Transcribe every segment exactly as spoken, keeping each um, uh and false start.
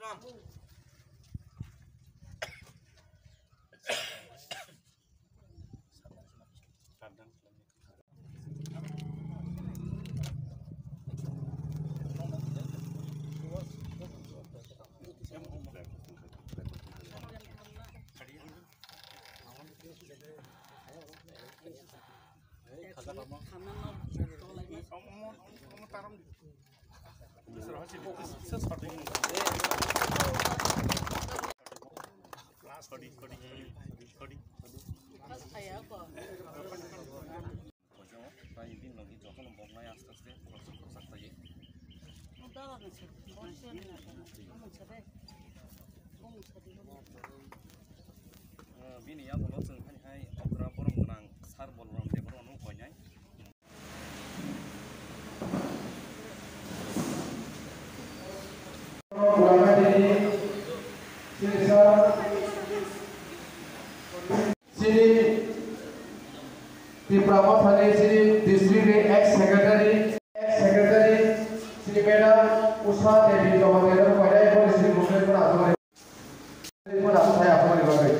Bojo, tai bini logi jotono boknai aste aste khoroksa khoroksa khlaiwi. Eh, bini yagulo chwng phani hai okra borom gwnang sir Bolram Debbarmano koinai. Chini Tripura Mothani chini district ni ex secretary, ex secretary chini madam Usha Devi Jamatia no koinai bo ni chini movement no aswk. Bo na saya bo ni bagwi.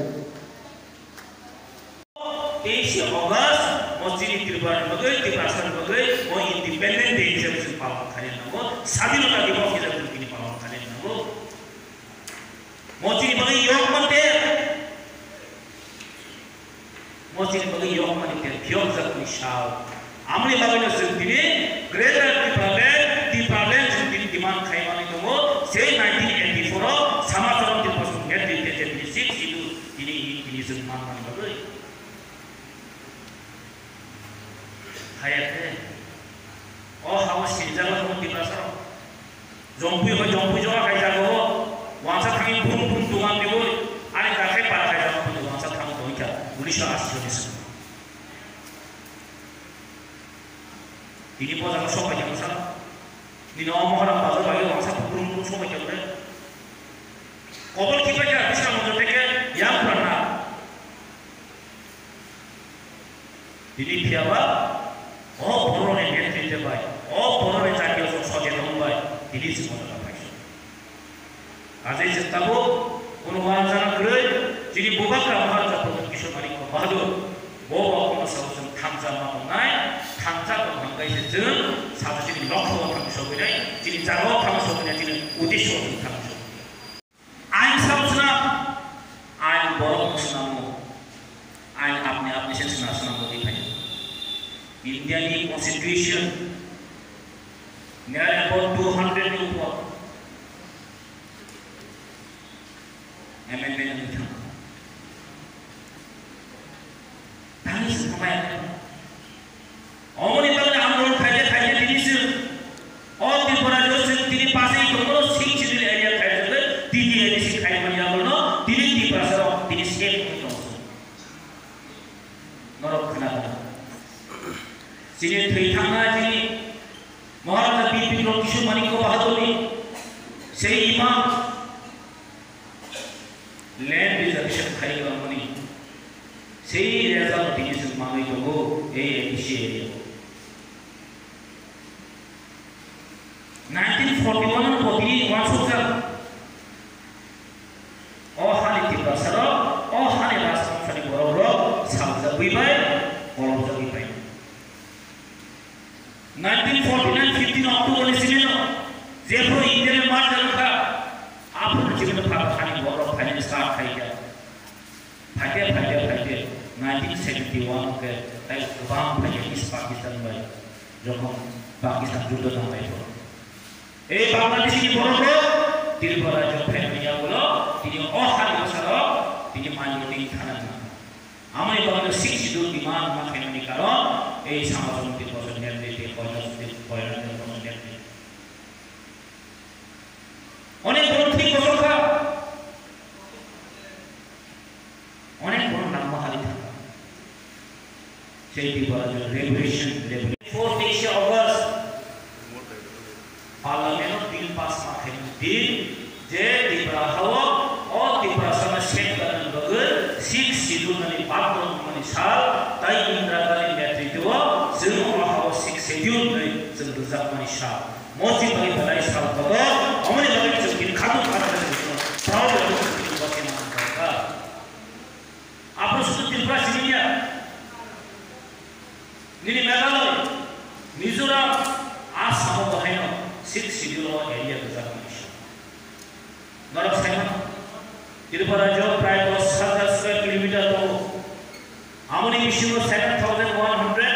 Teis August, mo chini Tripura ni bagwi, Tiprasa ni bagwi, mo Independent Day hisabe chwng palon khaina nango, Sadinota Divas hisabe chwng tini palon khaina nango. Mo chini bagwi yok mante. Mo chini bagwi yok mani ter phiyok jak ni sal. Amoni bagwi no chwng tini Greater Tipraland, Tipraland chwng tini demand khai mani tongo. Sei nineteen eighty-four o Samacharan Tripura Song Head Dictator tini six schedule tini, tini chwng man mani bagwi. Haya khe. O hao sinjak o Tiprasa rok. Jongpui hoi jongpui jora hai jaga o, wangsa thangwi phung phung tungan diwi, ani dakhai para hai jaga o wangsa thangwi tongkha, unisho ashi soni song. Tini bo jaga sobai kha bwsa, nini o Moharam bazar bai wangsa phung phung sobai kha bwsa. Kobol khipai kha bwsa mo jote khe yang pura na. Tini phiyaba, o borokni netrite bai, o borokni jatiyo socheton bai, tini chwng o jaga phaisok. Ajai chwng tabuk, kunu uanjana kwrwi, chini Bubagra Maharaja Pradyut Kishore Manikya Bahadur, bo bo kunu sao chwng thansa ma tongnai, thansa tong hangkai se chwng, saja chini lokho o thang sogwinai, chini jaga o thang sogwinai, chini uddesho o chwng thang sogwinai. Ain sabo swnam, ain borok no swnamo, ain apni apni se swnam swnam wngwi phaio. India ni constitution near about two hundred ni upor amendment wngwi thango. Tangwi se tongmaya. Omoni bagwi andolon khaide khaide tini chwng o Tripura rajyo chwng tini pasai tongo, six schedule area khaijagwi T T A D C khaimani yagulo tini Tiprasa rok tini safe wngwi tongo. Norok khna khna. Chini thwi thangna chini Maharaja Bir Bikram Kishore Manikya Bahadurni sei imang land reservation khai rwmani sei result tini chwng manwi tongo A D C area. Nineteen forty-one o bo tini uansukjak. O hani Tiprasa rok, o hani rajbongso ni borok rok saljagwi bai, kolomjagwi bai. Nineteen forty-nine fifteen October ni simi no jephru India ni merger wngkha, aphuru ni simi no pha hani borok rok phainani start khaikha. Phaikhe, phaikhe, phaikhe nineteen seventy-one khe tai kwbang phaikhe East Pakistan bai, jokhon Pakistan juddo nanglaio. Ei Bangladesh ni borok rok Tripura rajyo phaimani yagulo tini o hani bwsarok tini minority thana nang. Amoni bagwi six schedule demand ma khaimani karon ei Samacharan Tripura Song Head Dictator, Koilas Tripura Song Head Dictator. Onek borok thwi kotor kha. Onek borok nangma hali thangkha. Sei Tripura Rajyo Revolution, Revolution. Four teisha August, Parliament o bill pass ma khaimani din je Tripura hao, o Tiprasa no safeguard ni bagwi six schedule nani bad tongmani sal, tai Indira Gandhi netrito o chwng o hao six schedule nai chwng rwjakmani sal. Mochi bai belai sal kotor, omoni bagwi chwng tini khakung khakung. Tripura rajyo prayato sat hajar square kilometer tongo. Amoni bisingo seven thousand one hundred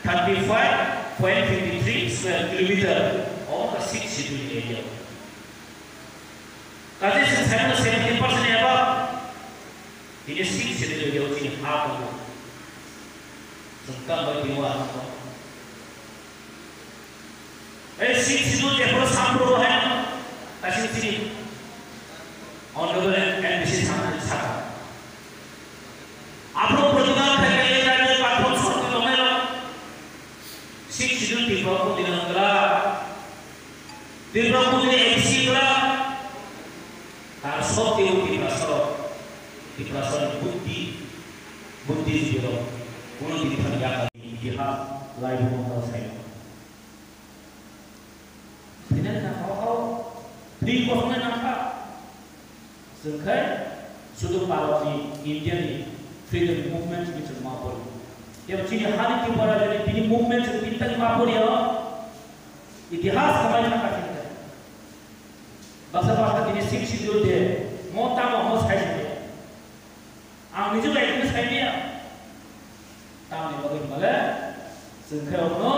thirty five point fifty three square kilometer omo ka six schedule area. Kaje se seventy percent eba tini six schedule area chini ha tongo. Sengkang bai tini wa tongo. Ei six schedule jephuru sampro hai no, asing sini. Honorable M D C sama saka. Aphuru protibar khai khai rajyo pathor sorti tongnai rok. Six schedule Tripura ko dinang kala. Tripura ko dini A D C kala. Tar sorti o Tripura sorok. Tripura sorok buddhi. Buddhi jibiro. Kono dini thani yakal. Itihas lai bumo kala sai. Thwinani nangkha o, thwi kothoknai nangkha. Chwng khe sudu Bharatni, Indiani freedom movement ni chwng ma pori. Tei chini hani Tripura jodi bini movement chwng tini tang ma pori o, itihas kamai thangkha thik khe. Baksa baksa tini six schedule de mo tamo mo sai se. Ang nijwk bai khe sai maya. Tamni bagwi hwnba le chwng khe rokno